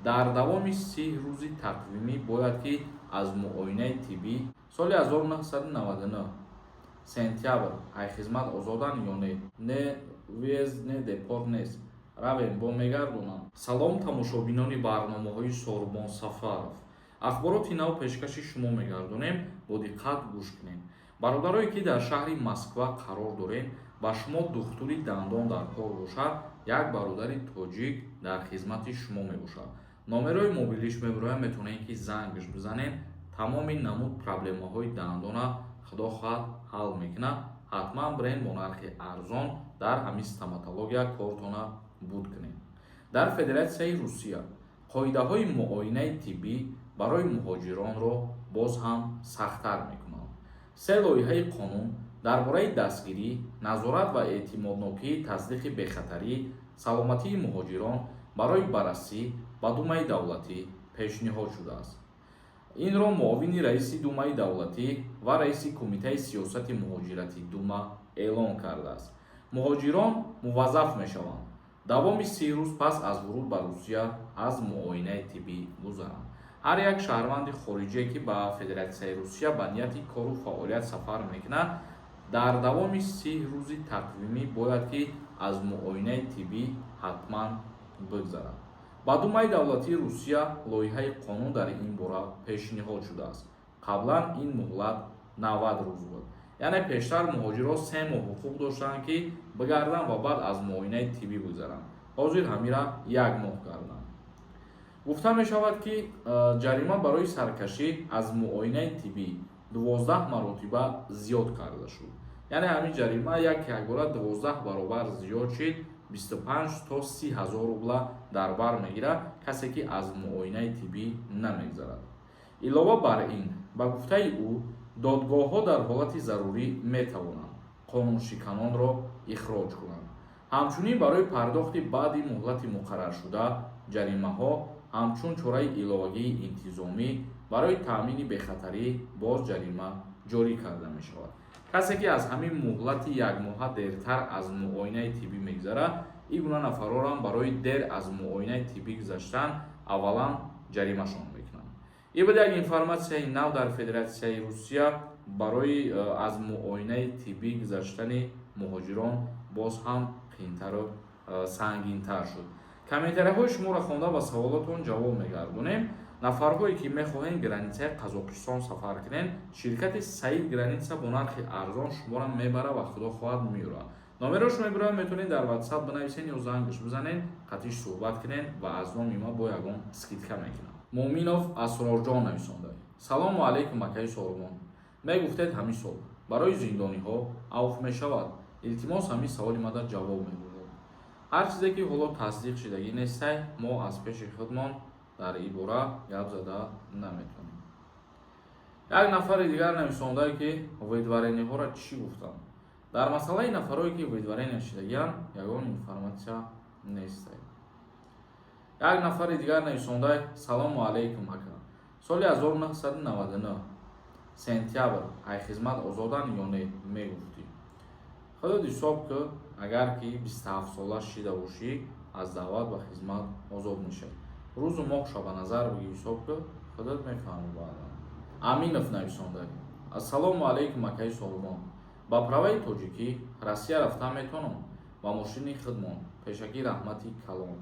Дар давоми 30 рӯзи тақвимӣ бояд ки аз муоинаи тиббӣ. Соли 1999 сентябр ай хизмат озоданд ё не? Не въезд, не депорт нест, равем бо мегардонанд. Салом, тамошобинони барномаҳои Сорбон Сафаров. Ахбороти нав пешкаши шумо мегардонем, бо диққат гӯш кунед. Бародарое, ки дар шаҳри Москва қарор дорем, ба шумо духтури дандон дар кор бошад, як бародари тоҷик дар хизмати шумо мебошад. Номерои мобилиш мебироям, метавонед, ки зангш бизанед. Тамоми намуд проблемаҳои дандона, худо хоҳад, ҳал мекунад. Ҳатман бирен, бо нархи арзон дар ҳамин стоматология кортона буд кунед. Дар Федератсияи Русия қоидаҳои муоинаи тиббӣ барои муҳоҷиронро боз ҳам сахттар мекунанд. Се лоиҳаи қонун дар бораи дастгирӣ, назорат ва эътимоднокии тасдиқи бехатарии саломатии муҳоҷирон барои баррасӣ ба Думаи давлатӣ пешниҳод шудааст. Инро муовини раиси Думаи давлатӣ ва раиси Кумитаи сиёсати муҳоҷирати Дума эълон кардааст. Муҳоҷирон муваззаф мешаванд давоми 30 рӯз пас аз вуруд ба Русия аз муоинаи тиббӣ гузаранд. Ҳар як шаҳрванди хориҷие, ки ба Федератсияи Русия ба нияти кору фаъолият сафар мекунад, дар давоми 30 рӯзи тақвимӣ бояд ки аз муоинаи тиббӣ ҳатман бигзарад. Ба Думаи давлатии Русия лоиҳаи қонун дар ин бора пешниҳод шудааст. Қаблан ин муҳлат 90 рӯз буд, яъне пештар муҳоҷирон 3 моҳ ҳуқуқ доштанд, ки бигарданд ва баъд аз муоинаи тиббӣ гузаранд. Ҳозир ҳамира як моҳ карданд. Гуфта мешавад, ки ҷарима барои саркашӣ аз муоинаи тиббӣ 12 маротиба зиёд карда шуд, яъне ҳамин ҷарима як якбора 12 баробар зиёд шид. 25 то 30 ҳазор рубла дар бар мегирад, касе ки аз муоинаи тиббӣ намегзарад. Илова бар ин, ба гуфтаи ӯ, додгоҳҳо дар ҳолати зарурӣ метавонанд қонуншиканонро ихроҷ кунанд. Ҳамчунин барои пардохти баъди муҳлати муқарраршуда ҷаримаҳо ҳамчун чораи иловагии интизомӣ барои таъмини бехатарӣ боз ҷарима ҷорӣ карда мешавад. Касе ки аз ҳамин муҳлати якмоҳа дертар аз муоинаи тиббӣ мегузарад, ин гуна нафарорам барои дер аз муоинаи тиббӣ гузаштан аввалан ҷаримашон мекунанд. Ин буд як информатсияи нав дар Федератсияи Русия. Барои аз муоинаи тиббӣ гузаштани муҳоҷирон боз ҳам қиинтару сангинтар шуд. Комментарияҳои шуморо хонда, ба саволотон ҷавоб мегардонем. Нафарҳое, ки мехоҳем границаи Қазоқистон сафар кунем, ширкати Саид Граница бо нархи арзон шуморо мебара ва, худо хоҳад, меёрад. Номерош мебироям, метавонед дар Ватсап бинависен ё зангш бизанед, қатиш суҳбат кунед ва аз номи ма бо ягон скидка мекунам. Муъминов Асрорҷон нависонда: «Салому алайкум, акаи Сорбон. Мегуфтед, ҳамин сол барои зиндониҳо авф мешавад. Илтимос, ҳамин саволи мада ҷавоб мегӯед». Ҳар чизе ки ҳоло тасдиқ шидагӣ нестай, мо аз пеши худмон дар ин бора гап зада наметавонем. Як нафари дигар нависондае, ки выдворениҳоро чӣ гуфтанд? Дар масъалаи нафарое, ки выдворения шидагианд, ягон информатсия нестай. Як нафари дигар нависондай: «Салому алайкум, ака. Соли 1999 сентябр ай хизмат озоданд ё не, мегуфтӣ? Худот ҳисоб ки, агар ки 27-сола шида бошӣ, аз даъват ба хизмат озод мешавӣ. Рӯзу моҳша ба назар бигир, ҳисоб ки, худат мефаҳмӣ баъдан». Аминов нависонда: «Ассалому алайкум, акаи Сорбон. Ба праваи тоҷикӣ Россия рафтан метавонам ба мошини худмон? Пешакӣ раҳмати калон».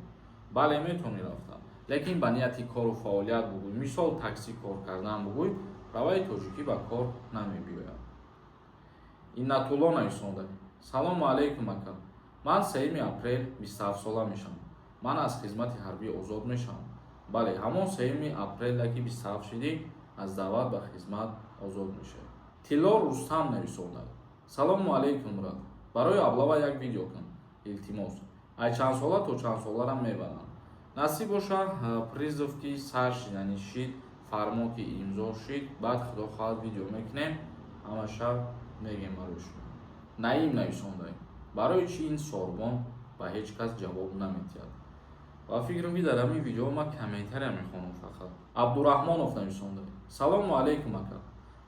Бале, метавонӣ рафтан, лекин ба нияти кору фаъолият бугӯй, мисол, таксӣ кор кардан бугӯй, праваи тоҷикӣ ба кор намебиёяд. Иннатулло нависонда: «Салому алайкум, ака. Ман 3 апрел 27-сола мешавам. Ман аз хизмати ҳарбӣ озод мешавам?» Бале, ҳамон 3 апреле ки 27 шидӣ, аз даъват ба хизмат озод мешавӣ. Тилло Рустам нависонда: «Салому алайкум, брат. Барои облава як видео кун, илтимос. Ай чандсола то чандсоларам мебаранд?» Насиб боша, призыв ки сар шидани шид, фармон ки имзо шид, баъд, худо хоҳад, видео мекунем, ҳамаша мегем барои шумо. Наим нависонда: «Барои чӣ ин Сорбон ба ҳеҷ кас ҷавоб наметиҳад?» Ва фикрам, ки дар ҳамин видео ман комментария мехонам фақат. Абдураҳмонов нависонда: «Салому алайкум, ака.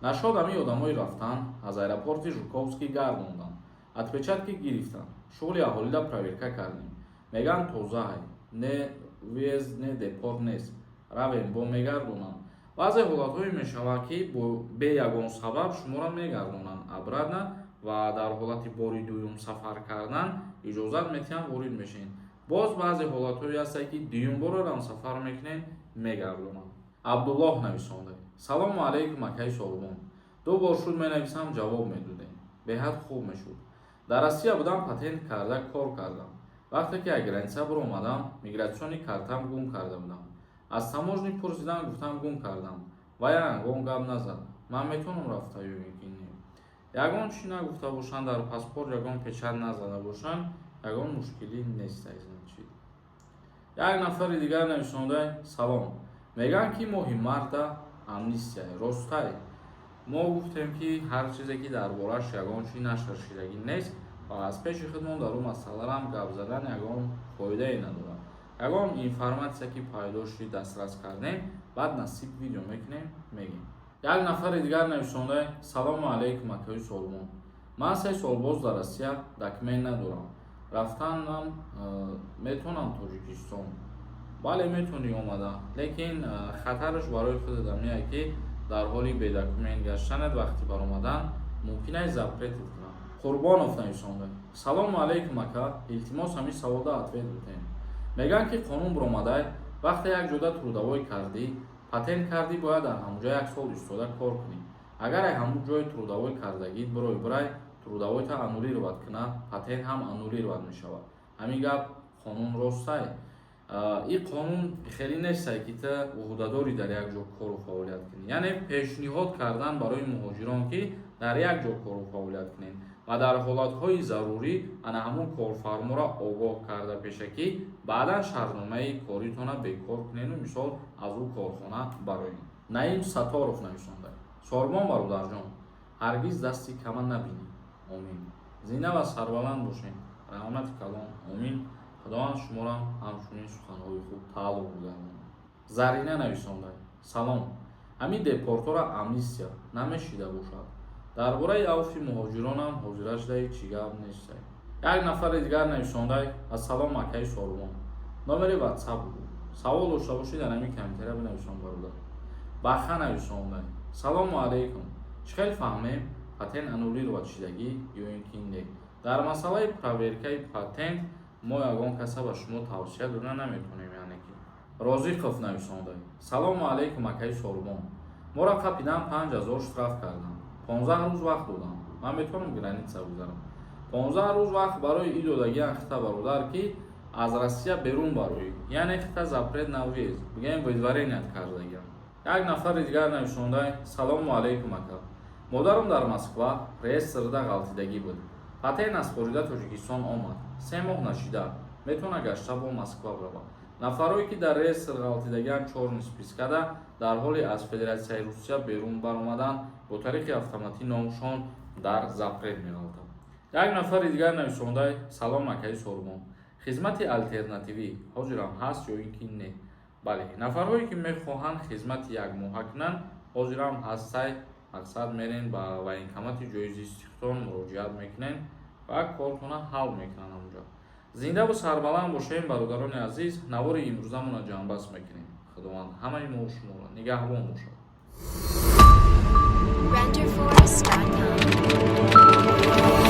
Нашод ҳамин одамои рафтан аз аэропорти Жуковский гардонданд, отпечатки гирифтанд, шуғли аҳолида проверка кардем, мегӯянд, тозаҳай, не?» въезд не, депорт нест, равем, бо мегардонанд. Баъзе ҳолатҳое мешавад, ки бе ягон сабаб шуморо мегардонанд обратно ва дар ҳолати бори дуюм сафар кардан иҷозат метиҳанд, ворид мешавед. Боз баъзе ҳолатҳое ҳастанд, ки дуюм борорам сафар мекунед, мегардонанд. Абдуллоҳ нависонда: «Салому алайкум, акаи Солимон. Ду бор шуд менависам, ҷавоб медодем, беҳад хуб мешуд. Дар Россия будам, патент карда кор кардам. Вақте ки аз граница биромадам, миграционный картам гум карда будам. Аз таможня пурсидам, гуфтам, гум кардам. Вай ягон гап назад. Ман метавонам рафта ё ин ки не?» Ягон чӣ нагуфта бошанд, дар паспорт ягон печать назада бошанд, ягон мушкилӣ нест. Значит, як нафари дигар нависонда: «Салом, мегӯянд, ки моҳи марта амнистия, ростай?» Мо гуфтем, ки ҳар чизе ки дар борааш ягон чӣ нашр шидагӣ нест ва аз пеши худмон дар он масъаларам гап задан ягон фоидае надорад. Ягон информатсия ки пайдо шуд, дастрас кардем, баъд насиб видео мекунем, мегем. Як нафари дигар нависонда: «Салому алайкум, акаи Солимон. Ман 3 сол боз дар Россия, документ надорам, рафтанам метавонам Тоҷикистон?» Бале, метавонӣ омада, лекин хатараш барои худат меяд, ки дар ҳоли бедокумент гаштанат вақти баромадан мумкин аст запрет ит кунанд. Қурбонов нависонда: «Салому алайкум, ака, илтимос, ҳамин саволда ответ битем. Мегӯянд, ки қонун биромадай, вақте як ҷода трудовой кардӣ, патент кардӣ, бояд дар ҳамон ҷо як сол истода кор кунӣ. Агар ай ҳамун ҷои трудовой кардагит бирой бирай, трудовой та аннулировать кунад, патент ҳам аннулировать мешавад. Ҳамин гап қонун ростай?» Ин қонун хеле нестай, ки ту ӯҳдадорӣ дар як ҷо кору фаъолият кунӣ. Яъне пешниҳод кардан барои муҳоҷирон, ки дар як ҷо кору фаъолият кунед ва дар ҳолатҳои зарурӣ ана ҳамун корфарморо огоҳ карда пешакӣ, баъдан шартномаи коритона бекор кунеду, мисол, аз ӯ корхона бароед. Наим Саторов нависонда: «Сорбон бародарҷон, ҳаргиз дасти кама набинӣ, омин. Зинда ва сарбаланд бошед. Раҳмати калон, омин. Худованд шуморо ҳамчунин суханҳои хуб тааллуқ бигардонад». Зарина нависонда: «Салом, ҳамин депортора амнистия намешида бошад? Дар бораи авфи муҳоҷиронам ҳозира шудаи, чӣ гап нестай?» Як нафари дигар нависондай: «Ассалом, акаи Сорбон, номери Ватсап буд. Савол дошта бошӣ, дар ҳамин комментария бинависон, бародар». Баха нависондай: «Салому алайкум, чӣ хел фаҳмем, патент аннулировать шидагӣ ё ин ки не?» Дар масъалаи проверка и патент мо ягон каса ба шумо тавсия дода наметавонем. Яъне ки Розиқов нависондай: «Салому алайкум, акаи Сорбон, моро қапидан, 5000 штраф кардам, 15 рӯз вақт додам. Ман метавонам граница гузарам?» 15 рӯз вақт барои и додагиан хита, бародар, ки аз Россия берун бароӣ, яъне хита запрет на въезд, бигӯем, выдворение ят кардагиам. Як нафари дигар нависондай: «Салому алайкум, ака, модарам дар Москва реестр да ғалтидагӣ буд, патент аз хорида Тоҷикистон омад, 3 моҳ нашида метавона гашта бо Москва бирава?» Нафарое ки дар реестр ғалтидагиан, чёрный списка да, дар ҳоли аз Федератсияи Русия берун баромадан бо тариқи автоматӣ номшон дар запрет меғалтад. Як нафари дигар нависондай: «Салом, акаи Сорбон, хизмати алтернативӣ ҳозирам ҳаст ё ин ки не?» Бале, нафарҳое ки мехоҳанд хизмати якмоҳа кунанд, ҳозирам ҳастай. Мақсад, мерен ба военкомат и ҷои зисти худтон муроҷиат мекунед ва кортона ҳал мекунанд ҳамонҷо. Зиндаву сарбаланд бошем, бародарони азиз. Навори имрӯзамонро ҷамъбаст мекунем. Худованд ҳамаи мо шуморо нигаҳбон бошад. Renderforest.com.